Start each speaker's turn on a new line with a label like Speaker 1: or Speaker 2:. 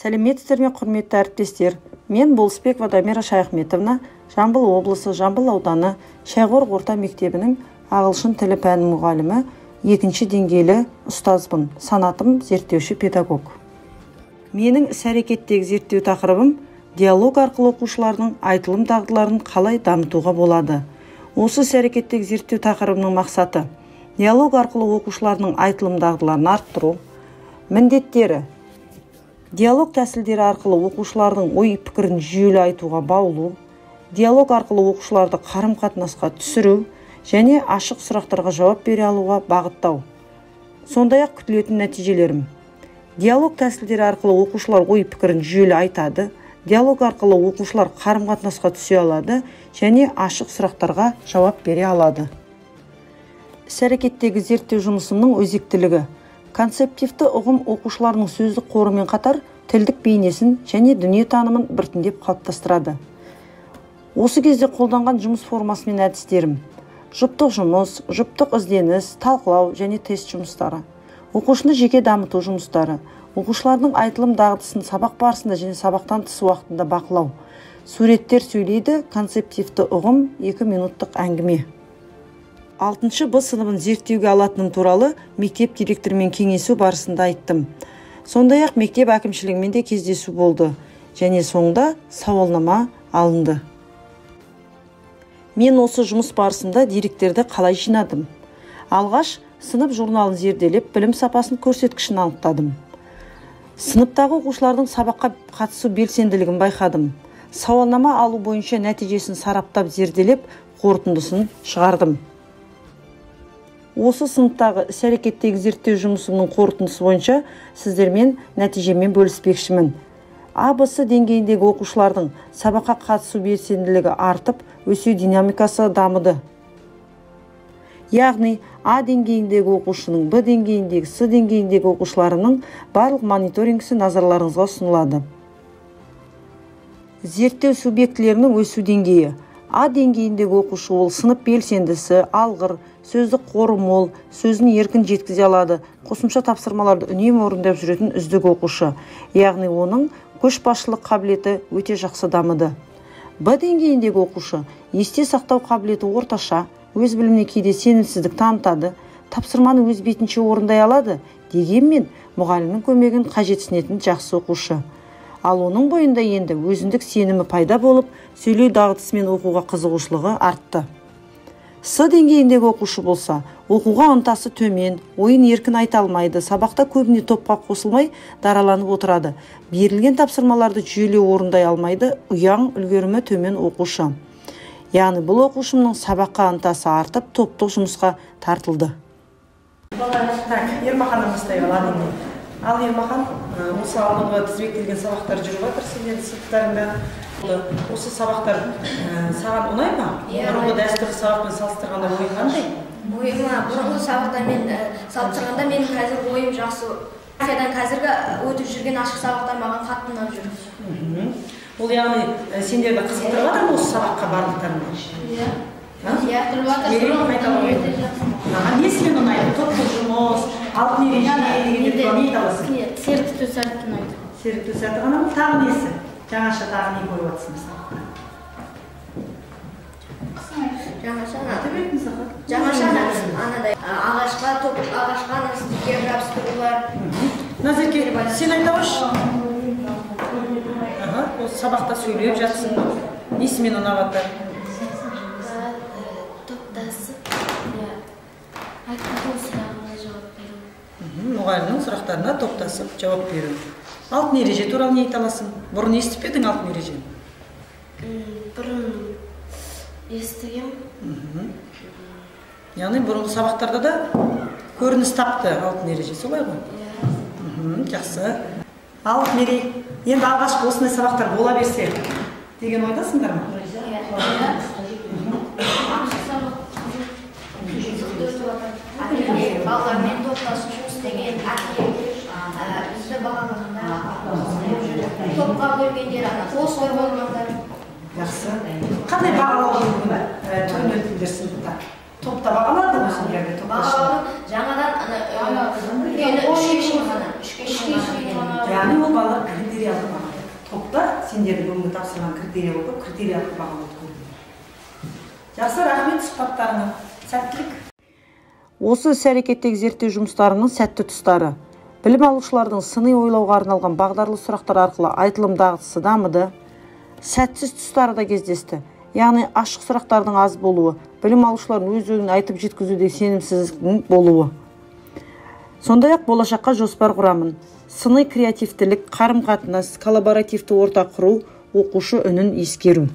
Speaker 1: Сәлеметсіздер ме, құрметті әріптестер? Мен Болысбекова Дамира Шаяхметовна, Жамбыл облысы, Жамбыл ауданы, Шайқорық орта мектебінің ағылшын тілі пәні мұғалімі, екінші деңгейлі ұстазбын, санатым зерттеуші педагог. Менің іс-әрекеттегі зерттеу тақырыбым диалог арқылы оқушылардың айтылым дағдыларын қалай дамытуға болады. Осы іс-әрекеттегі зерттеу тақырыбының мақсаты диалог арқылы оқушылардың айтылым дағдыларын арттыру. Міндеттері: диалог тәсілдері арқылы оқушылардың ой-пікірін жүйелі айтуға баулу, диалог арқылы оқушыларды қарым-қатынасқа түсіру және ашық сұрақтарға жауап бере алуға бағыттау. Сондай-ақ күтілетін нәтижелерім: диалог тәсілдері арқылы оқушылар ой-пікірін жүйелі айтады, диалог арқылы оқушылар қарым-қатынасқа түсе алады және ашық сұрақтарға жауап бере алады. Іс-әрекеттегі зерттеу жұмысымның өзектілігі: концептивті ұғым оқушылардың сөздік қорымен қатар тілдік бейнесін және дүниетанымын біртіндеп қалыптастырады. Осы кезде қолданған жұмыс формасы мен әдістерім: жұптық жұмыс, жұптық ізденіс, талқылау және тест жұмыстары, оқушыны жеке дамыту жұмыстары, оқушылардың айтылым дағдысын сабақ барысында және сабақтан тыс уақытында бақылау, суреттер сөйлейді, концептивті ұғым, 2 минуттық әңгіме. 6 Б сыныбын зерттеуге алатыным туралы мектеп директорымен кеңесу барысында айттым. Сондай-ақ мектеп әкімшілігімен де кездесу болды және соңында сауалнама алынды. Мен осы жұмыс барысында деректерді қалай жинадым? Алғаш сынып журналын зерделеп, білім сапасын көрсеткішін анықтадым. Сыныптағы оқушылардың сабаққа қатысу белсенділігін байқадым. Сауалнама алу бойынша нәтижесін сараптап зерделеп, қорытындысын шығардым. Осы сыныптағы іс-әрекеттегі зерттеу жұмысымның қорытындысы бойынша сіздермен нәтижемен бөліспекшімін. А, Б, С деңгейіндегі оқушылардың сабаққа қатысу белсенділігі артып, өсу динамикасы дамыды. Яғни, А деңгейіндегі оқушының, Б деңгейіндегі, С деңгейіндегі оқушыларының барлық мониторингісі назарларыңызға ұсынылады. Зерттеу субъектілерінің өсу деңгейі. А деңгейіндегі оқушы ол сынып белсендісі, алғыр, сөздік қоры мол, сөзін еркін жеткізе алады, қосымша тапсырмаларды үнемі орындап жүретін үздік оқушы. Яғни оның көшбасшылық қабілеті өте жақсы дамыды. Б деңгейіндегі оқушы есте сақтау қабілеті орташа, өз біліміне кейде сенімсіздік танытады, тапсырманы өз бетінше орындай алады, дегенмен мұғалімнің көмегін қажетсінетін жақсы оқушы. Ал оның бойында енді өзіндік сенімі пайда болып, сөйлеу дағдысы мен оқуға қызығушылығы артты. С деңгейіндегі оқушы болса, оқуға ынтасы төмен, ойын еркін айта алмайды, сабақта көбіне топқа қосылмай дараланып отырады, берілген тапсырмаларды жүйелі орындай алмайды, ұяң, үлгерімі төмен оқушы. Яғни бұл оқушымның сабаққа ынтасы артып, топтық жұмысқа тартылды.
Speaker 2: Так, Ермаханнан бастайық, ал. Ал Ермахан, осы алдыңғы тізбектелген сабақтар жүріп жатыр сендердің сыныптарыңда. Осы сабақтар саған ұнай ма? Бұрынғы дәстүрлі сабақпен салыстырғанда ойың қандай?
Speaker 3: Ойыма бұрынғы сабақтармен салыстырғанда менің қазір ойым жақсы. Қазіргі өтіп жүрген ашық сабақтар маған қатты ұнап жүр.
Speaker 2: Ол яғни сендерді қызықтырып жатыр ма осы сабаққа барлықтарыңды?
Speaker 3: Иә.
Speaker 2: Иә, несімен ұнайды? Топтық жұмыс, алтын ереже дегендер туралы не айта аласың?
Speaker 4: Серіктеу сәті ұнайды.
Speaker 2: Серіктеу сәті ғана ма? Тағы несі? Жаңаша тағы не көріп жатсың сабақта?
Speaker 3: Жаңаша анадай ағашқа, топ ағашқа стикер жабыстырулар.
Speaker 2: Назерке, сен айта қойшы. Осы сабақта сөйлеп жатсың. Несімен ұнап жатыр?
Speaker 4: Топтасып, айтқан сұрағына жауап беру.
Speaker 2: Мұғалімнің сұрақтарына топтасып жауап беру. Алтын ереже туралы не айта аласың? Бұрын естіп пе едің алтын ережені?
Speaker 4: Бұрын естігем.
Speaker 2: Яғни бұрынғы сабақтарда да көрініс тапты алтын ереже, солай ғой?
Speaker 4: Иә.
Speaker 2: Жақсы. Ал Мерей, енді алғашқы осындай сабақтар бола берсе деген ойдасыңдар ма?
Speaker 4: Иә.
Speaker 3: Балалармен топтасып жұмыс істеген, бізді бағалағанда топқа бөлгендер, қосылып болғандар.
Speaker 2: Жақсы. Қандай бағалаудың түрін өттіңдер сыныпта? Топта бағалады ғой сендерді?
Speaker 3: Бағалауды жаңадан үлкені 3-ке шейін ғана.
Speaker 2: Яғни ол балалар критерий Сендерді бүгінгі тапсырған критерий оқып, критериялық бағалауды көрдіңдер. Жақсы, рахмет сұхбаттарыңа. Сәттілік.
Speaker 1: Осы іс-әрекеттегі зерттеу жұмыстарының сәтті тұстары. Білім алушылардың сыни ойлауға арналған бағдарлы сұрақтар арқылы айтылым дағдысы дамыды. Сәтсіз тұстары да кездесті. Яғни ашық сұрақтардың аз болуы, білім алушылардың өз ойын айтып жеткізуде сенімсіздіктің болуы. Сондай-ақ болашаққа жоспар құрамын. Сыни креативтілік, қарым-қатынас, коллаборативті орта құру, оқушы үнін ескеру.